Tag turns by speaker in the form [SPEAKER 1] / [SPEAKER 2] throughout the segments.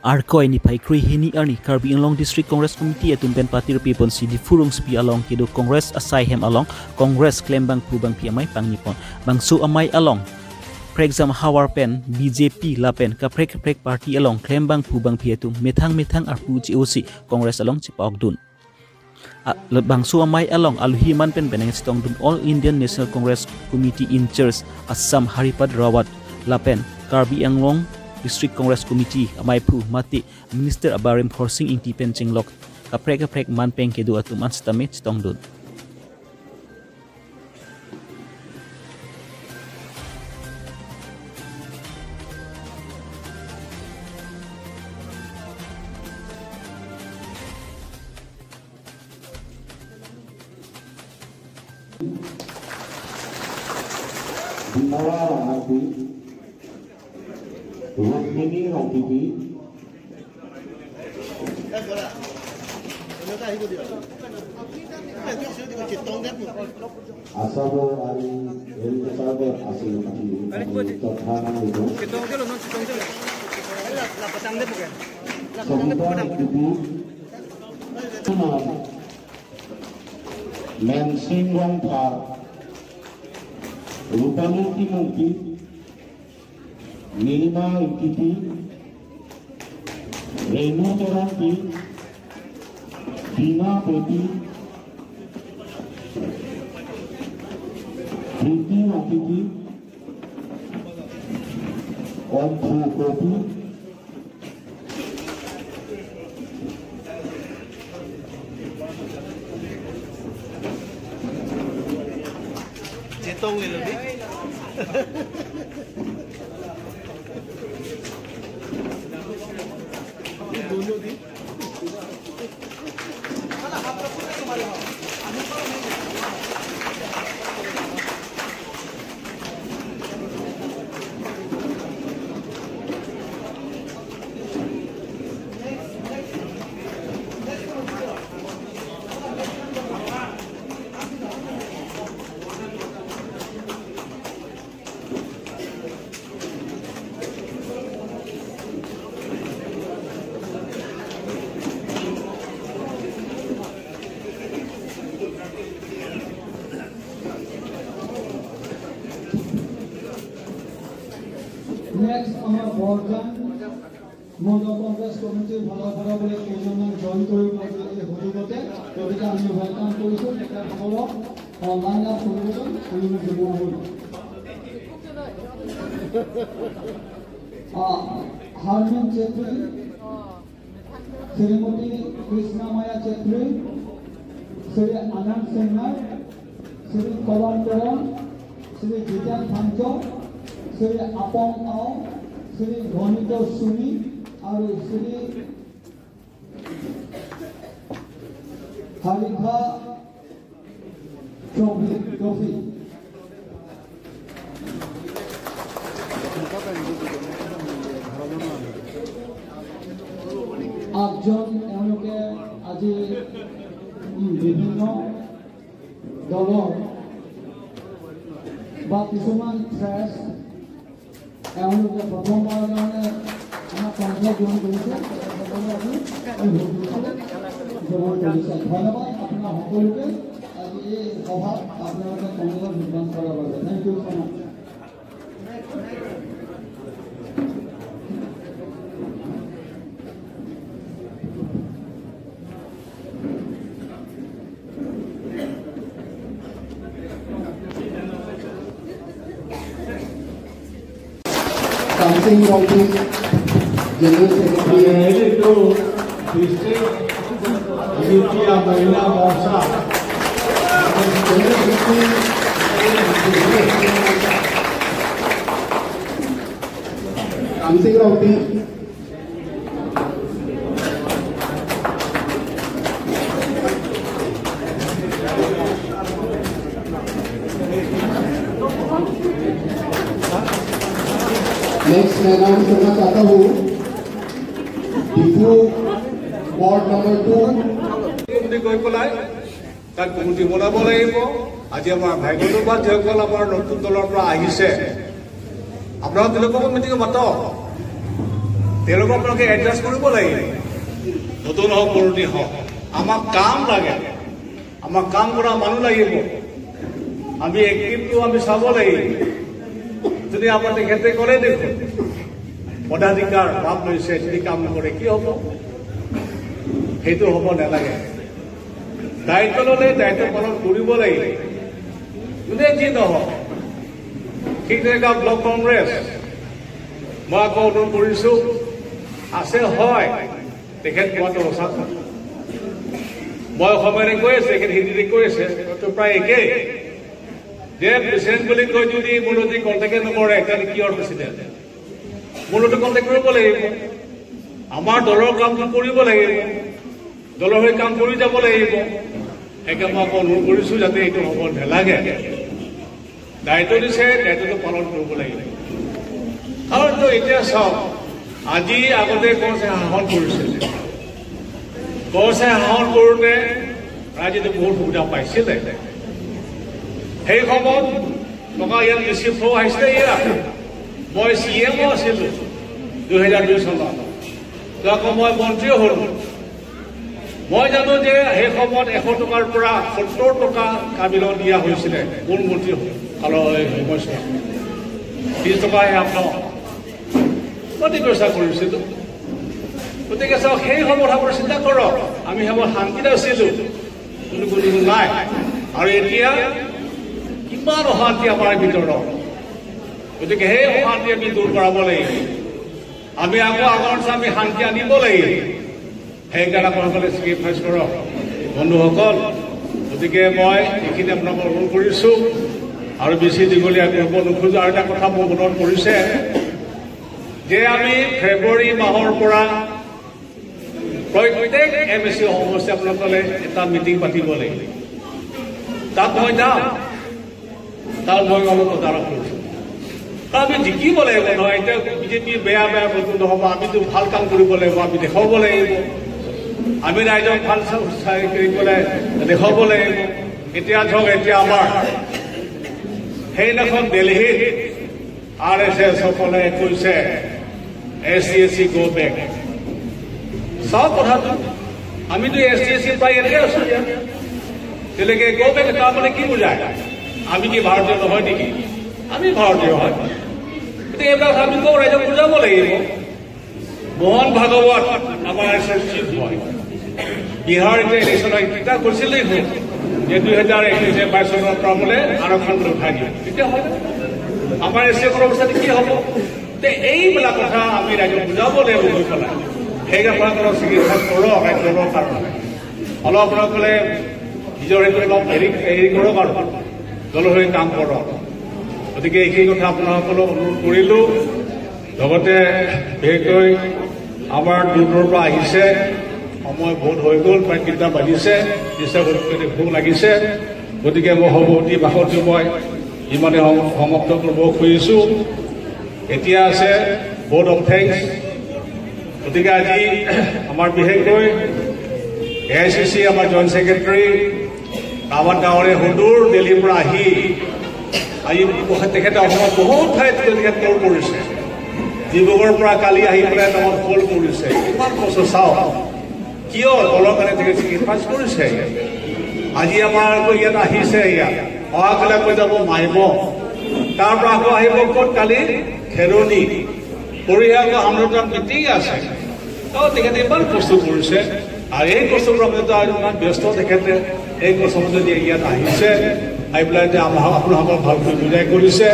[SPEAKER 1] Arkoi ni phai khrui hini arni Karbi Anglong District Congress Committee atum pen party rupi bonsi di furung spi along kido Congress asai hem along Congress claim bang phu bang phi amai pangnipon bangsu amai along for example hawar pen BJP la pen ka prek prek party along claim bang phu bang phi atum methang methang arpu GOC Congress along chipaok dun bangsu amai along aluhi man pen beneng stong dun All Indian National Congress Committee in charge Assam Haripad Rawat lapen Karbi Anglong District Congress Committee amai phu mati Minister Abarim Khorsing ingti pen chinglok kaprek kaprek man peng kedu atum anstame stong dun.
[SPEAKER 2] Bimala Rangati, Rukmini Rangiti, Asabo Ari Elizabeth Asilati Tathana Ido, Sabita Rangiti, Mansing Rangthar, Rupali Timungki, Nilima Ikiti, Renu Teranti, Bina Peti, Priti Rakiti, Ompu Kopi,
[SPEAKER 3] Tong lebih.
[SPEAKER 4] Next, our Borjan Mojo Congress Committee ভালো ভালো বলে কেইজনমান join কৰিব এই সুযোগতে, গতিকে আমি welcome কৰিছোঁ তেখেতসকলক লাইন আপ কৰিবলৈ অনুৰোধ জনোৱা হ'ল। হাৰমেন চেত্ৰী, শ্ৰীমতী কৃষ্ণমায়া চেত্ৰী, শ্ৰী আনন্দ সিংহাৰ, শ্ৰী কলম তৰণ, শ্ৰী জিতেন ফাঞ্চ, শ্ৰী আপং আও, শ্ৰী গণিত সুমি আৰু শ্ৰী হাৰিখা ট্ৰফি। আঠজন এওঁলোকে আজি বিভিন্ন দলৰ বা কিছুমান ফ্ৰেছ এওঁলোকে প্ৰথমবাৰৰ কাৰণে আমাক কংগ্ৰেছ গ্ৰহণ কৰিছে, সকলোৱে আজি গ্ৰহণ কৰিছে। ধন্যবাদ আপোনাৰ সকলোকে আজি এই সভাত আপোনালোকে কংগ্ৰেছত যোগদান কৰাৰ বাবে। Thank you so much.
[SPEAKER 5] Kamsing Rongpi, General Secretary
[SPEAKER 6] to District Yutia Mahila Morcha.
[SPEAKER 5] General Secretary Kamsing Rongpi, next मैं अनाउंस करना चाहता हूँ डिफू वार्ड नंबर 2
[SPEAKER 6] কমিটি গৈ পেলাই তাত কমিটি বনাব লাগিব। আজি আমাৰ ভাইগনৰ পৰা যিসকল আমাৰ নতুন দলৰ পৰা আহিছে, আপোনালোক তেওঁলোককো মিটিঙত মাতক, তেওঁলোকক আপোনালোকে এডজাষ্ট কৰিব লাগিব। নতুন হওক পুৰণি হওক, আমাক কাম লাগে, আমাক কাম কৰা মানুহ লাগিব। আমি এক্টিভটো আমি চাব লাগিব। যদি আমাৰ তেখেতে ক'লে দেখোন পদাধিকাৰ ভাৱ লৈছে, যদি কাম নকৰে কি হ'ব? সেইটো হ'ব নালাগে। দায়িত্ব ল'লে দায়িত্ব পালন কৰিব লাগিব, যোনে যি নহওক। ঠিক তেনেকুৱা ব্লক কংগ্ৰেছ, মই আকৌ অনুৰোধ কৰিছোঁ, আছে হয় তেখেত কোৱাটো সঁচা। মই অসমীয়াৰে কৈ আছো, তেখেত হিন্দীতে কৈ আছে, প্ৰায় একেই। যে প্ৰেচিডেণ্ট বুলি কৈ যদি মোৰ যদি কণ্টেক্টে নকৰে, তেতিয়াহ'লে কিহৰ প্ৰেচিডেণ্ট? মোৰ লগতো কণ্টেক্ট কৰিব লাগিব, আমাৰ দলৰ কামটো কৰিব লাগিব, দলৰ হৈ কাম কৰি যাব লাগিব। সেইকাৰণে মই আকৌ অনুৰোধ কৰিছোঁ যাতে এইটো হ'ব নালাগে। দায়িত্ব দিছে, দায়িত্বটো পালন কৰিব লাগিব। কাৰণ এতিয়া চাওক, আজি আগতে কংগ্ৰেছে শাসন কৰিছিলে, কংগ্ৰেছে শাসন কৰোঁতে ৰাইজেতো বহুত সুবিধা পাইছিলে। সেই সময়ত টকা ইয়াত বেছি ফ্ল' আহিছিলে। ইয়াত মই চি এমো আছিলোঁ 2002 চনত, আকৌ মই মন্ত্ৰীও হ'লোঁ। মই জানো যে সেই সময়ত 100 টকাৰ পৰা 70 টকা কাবিলত দিয়া হৈছিলে। কোন মন্ত্ৰী কালৰ সময়ছোৱাত 30 টকাহে আপোনাৰ প্ৰতি পইচা কৰিছিলোঁ। গতিকে চাওক, সেই সময়ত আপোনাৰ চিন্তা কৰক, আমি সময়ত শান্তিত আছিলোঁ, কোনো কোনো নাই। আৰু এতিয়া কিমান অশান্তি আমাৰ ভিতৰত। গতিকে সেই অশান্তি আমি দূৰ কৰাব লাগিব। আমি আকৌ আগৰ নিচিনা আমি শান্তি আনিব লাগিব। সেইকাৰণে আপোনালোকে চেক্ৰিফাইচ কৰক বন্ধুসকল। গতিকে মই এইখিনি আপোনালোকক অনুৰোধ কৰিছোঁ আৰু বেছি দীঘলীয়া কৰিব নোখোজোঁ। আৰু এটা কথা মোৰ মনত পৰিছে যে আমি ফেব্ৰুৱাৰী মাহৰ পৰা প্ৰত্যেক এম এ চি সমষ্টি আপোনালোকে এটা মিটিং পাতিব লাগিব। তাত মই যাম, তাত মই অলপ তদাৰক কৰিছোঁ। আমি জিকিব লাগিব নহয়। এতিয়া বিজেপি বেয়া বেয়া বস্তু নহ'ব, আমিতো ভাল কাম কৰিব লাগিব, আমি দেখুৱাব লাগিব, আমি ৰাইজক ভাল পেলাই দেখুৱাব লাগিব। এতিয়া ধৰক, এতিয়া আমাৰ সেইদিনাখন দিল্লীত আৰ এছ এছ সকলে কৈছে S C S C go' back. চাওক কথাটো, আমিতো এছ টি এছ চি প্ৰায় ইয়াতে আছো। তেনেকে গ' বেক তাৰমানে কি বুজায়? আমি কি ভাৰতীয় নহয় নেকি? আমি ভাৰতীয় হয়। গতিকে এইবিলাক আমি কওঁ, ৰাইজক বুজাব লাগিব। মোহন ভাগৱত আমাৰ আৰ এছ এছ চিফ হয়। বিহাৰ এতিয়া ইলেকশ্যন তেতিয়া কৈছিল দেখোন যে 2021-22 চনৰ পৰা বোলে আৰক্ষণ উঠাই দিয়ে। তেতিয়া হয় আমাৰ এছ চি অৱস্থাটো কি হ'ব? তে এইবিলাক কথা আমি ৰাইজক বুজাব লাগিব গৈ পেলাই। সেইকাৰণে আপোনালোকৰ চিকিৎসা কৰক দলৰ কাৰণে। অলপ আপোনালোকে নিজৰ সেইটো অলপ হেৰি হেৰি কৰক আৰু দলৰ হৈ কাম কৰক। গতিকে এইখিনি কথা আপোনালোকলক অনুৰোধ কৰিলোঁ। লগতে বিশেষকৈ আমাৰ দূৰ দূৰৰ পৰা আহিছে, সময় বহুত হৈ গ'ল, প্ৰায় 3টা বাজিছে, নিশ্চয় ভোক লাগিছে। গতিকে মই সভাপতি ভাষণটো মই ইমানে সমাপ্ত কৰিব খুজিছোঁ। এতিয়া আছে ভোট অফ thanks. গতিকে আজি আমাৰ বিশেষকৈ এ I C C আমাৰ জইণ্ট ছেক্ৰেটাৰী ৰাৱত ডাঙৰীয়া সুদূৰ দিল্লীৰ পৰা আহি আজি তেখেতে অসমত বহুত ঠাইত তেখেত দৌৰ কৰিছে। ডিব্ৰুগড়ৰ পৰা কালি আহি পেলাই নামত হল কৰিছে। কিমান কষ্ট চাওক, কিয় দলৰ কাৰণে তেখেত চেক্ৰিফাইচ কৰিছে। আজি আমাৰ আকৌ ইয়াত আহিছে, ইয়াত অহাকালি আকৌ যাব মাইব, তাৰ পৰা আকৌ আহিব ক'ত? কালি খেৰণি, পৰহি আকৌ আমাৰ তাত মিটিং আছে। তেখেতে ইমান কষ্ট কৰিছে আৰু এই কষ্টৰ পৰা ইমান ব্যস্ত তেখেতে এই কষ্টৰ যদি ইয়াত আহিছে, আহি পেলাই যে আমাৰ আপোনালোকক ভালকৈ বুজাই কৰিছে।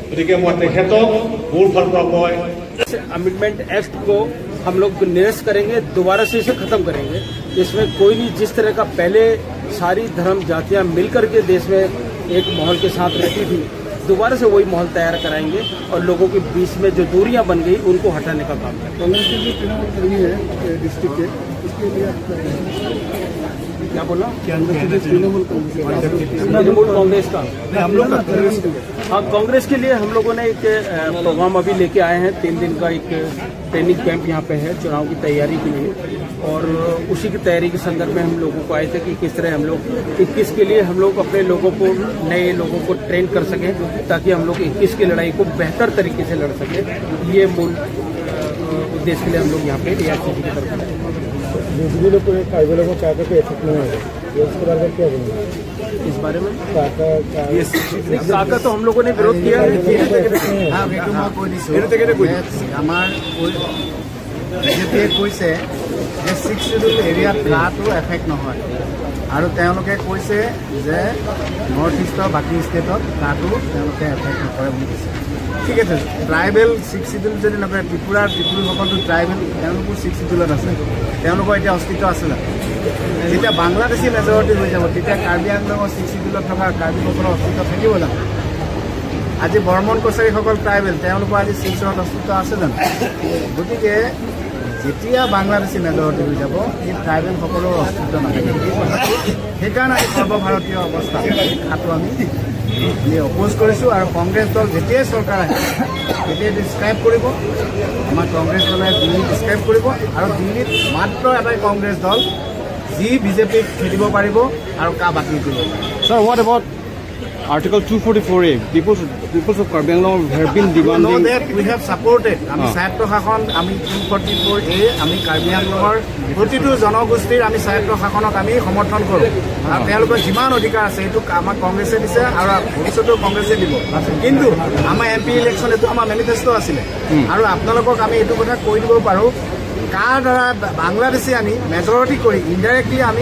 [SPEAKER 6] গতিকে মই তেখেতক মোৰ ফালৰ পৰা মই
[SPEAKER 3] अमेंडमेंट एक्ट को हम लोग निरस्त करेंगे, दोबारा से इसे खत्म करेंगे। इसमें कोई नहीं, जिस तरह का पहले सारी धर्म जातियां मिलकर के देश में एक माहौल के साथ रहती थी, दोबारा से वही माहौल तैयार कराएंगे और लोगों के बीच में जो दूरियां बन गई उनको हटाने का काम करेंगे।
[SPEAKER 5] कांग्रेस की जो तृणमूल कर्मी है डिस्ट्रिक्ट के, उसके लिए
[SPEAKER 3] क्या बोला?
[SPEAKER 5] तृणमूल
[SPEAKER 3] कांग्रेस का
[SPEAKER 5] हम लोग,
[SPEAKER 3] हाँ, कांग्रेस के लिए हम लोगों ने एक प्रोग्राम अभी लेके आए हैं। 3 दिन का एक ट्रेनिंग कैंप यहाँ पे है चुनाव की तैयारी के लिए, और उसी की तैयारी के संदर्भ में हम लोगों को आए थे कि किस तरह हम लोग 21 के लिए हम लोग अपने लोगों को, नए लोगों को ट्रेन कर सकें ताकि हम लोग 21 की लड़ाई को बेहतर तरीके से लड़ सकें। ये मूल उद्देश्य के लिए हम लोग यहाँ पे एआईसीसी की तरफ से।
[SPEAKER 4] बीजेपी लोग ट्राइबलों को क्या करके इफेक्ट नहीं है, इसके बारे में क्या बोलेंगे?
[SPEAKER 3] इस बारे में काका तो हम लोगों ने विरोध किया है।
[SPEAKER 7] আমাৰ বিজেপিয়ে কৈছে যে ছিক্স শ্বেডিউল এৰিয়াত কাটো এফেক্ট নহয়, আৰু তেওঁলোকে কৈছে যে নৰ্থ ইষ্টৰ বাকী ষ্টেটত কাটো তেওঁলোকে এফেক্ট নকৰে বুলি কৈছে। ঠিক আছে, ট্ৰাইবেল ছিক্স শ্বেডিউল যদি নকৰে, ত্ৰিপুৰাৰ ত্ৰিপুৰীসকলটো ট্ৰাইবেল, তেওঁলোকো ছিক্স শ্বেডিউলত আছে, তেওঁলোকৰ এতিয়া অস্তিত্ব আছে জানো? যেতিয়া বাংলাদেশী মেজৰিটি হৈ যাব তেতিয়া কাৰ্বি আংলঙৰ ছিক্স শ্বেডিউলত থকা কাৰ্বিসকলৰ অস্তিত্ব থাকিব জানো? আজি বৰ্মন কছাৰীসকল ট্ৰাইবেল, তেওঁলোকৰ আজি শিলচৰত অস্তিত্ব আছে জানো? গতিকে যেতিয়া বাংলাদেশী মেজৰিটি হৈ যাব এই ট্ৰাইবেলসকলৰ অস্তিত্ব নাথাকে। এই কথাটো সেইকাৰণে আমি সৰ্বভাৰতীয় অৱস্থা কাটো আমি অপ'জ কৰিছোঁ। আৰু কংগ্ৰেছ দল যেতিয়াই চৰকাৰ আহে তেতিয়াই ডিছক্ৰাইব কৰিব, আমাৰ কংগ্ৰেছ দলে দিল্লীত ডিছক্ৰাইব কৰিব। আৰু দিল্লীত মাত্ৰ এটাই কংগ্ৰেছ দল যি বিজেপিক খেদিব পাৰিব আৰু কা বাতিল কৰিব পাৰিব।
[SPEAKER 8] Sir, what about Article 244A? Peoples of Karbi Anglong have been demanding.
[SPEAKER 7] You know that we have supported. আমি স্বায়ত্ত শাসন, আমি 244A, আমি কাৰ্বি আংলঙৰ প্ৰতিটো জনগোষ্ঠীৰ আমি স্বায়ত্ত শাসনক আমি সমৰ্থন কৰোঁ। আৰু তেওঁলোকৰ যিমান অধিকাৰ আছে সেইটো আমাক কংগ্ৰেছে দিছে আৰু ভৱিষ্যতেও কংগ্ৰেছে দিব। কিন্তু আমাৰ এম পি ইলেকশ্যন এইটো আমাৰ মেনিফেষ্টো আছিলে। আৰু আপোনালোকক আমি এইটো কথা কৈ দিব পাৰোঁ, কাৰ দ্বাৰা বাংলাদেশী আনি মেজৰিটি কৰি ইনডাইৰেক্টলি আমি